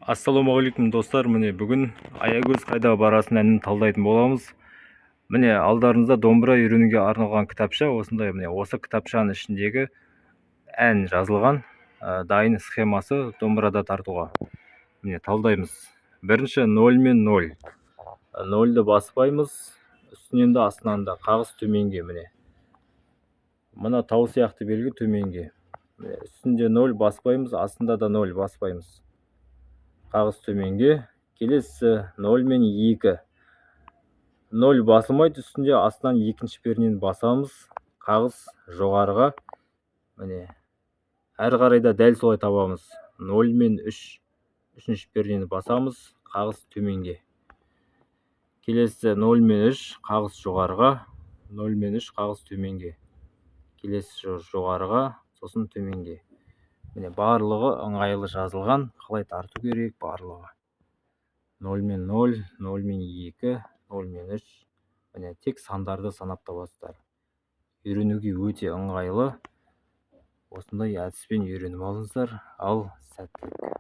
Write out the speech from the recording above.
Ассалаумағалейкум, достар! Міне, бүгін «Аягөз, қайда барасың» әнін талдайтын боламыз. Міне, алдарыңызда домбыра үйренуге арналған кітапша осындай. Міне, осы кітапшаның ішіндегі ән жазылған, дайын схемасы домбырада тартуға. Міне, талдаймыз. Бірінші ноль мен ноль. Нольді баспаймыз, үстінен де, астынан да, қағыс төменге. Міне, мына тау сияқты белгі төменге. Міне, үстінде ноль баспаймыз, астында да ноль баспаймыз, қағыс төменге. Келесі ноль мен екі. Ноль басылмайды үстінде, астынан екінші пернені басамыз, қағыс жоғарыға. Міне, әрі қарай да дәл солай табамыз. Ноль мен үш, үшінші пернені басамыз, қағыс төменге. Келесі ноль мен үш, қағыс жоғарыға, ноль мен үш, қағыс төменге. Келесі жоғарыға, сосын төменге. Міне, барлығы ыңғайлы жазылған, қалай тарту керек барлығы. Ноль мен ноль, ноль мен екі, ноль мен үш. Міне, тек сандарды санап табасыздар. Үйренуге өте ыңғайлы. Осындай әдіспен үйреніп алыңыздар. Ал, сәттілік!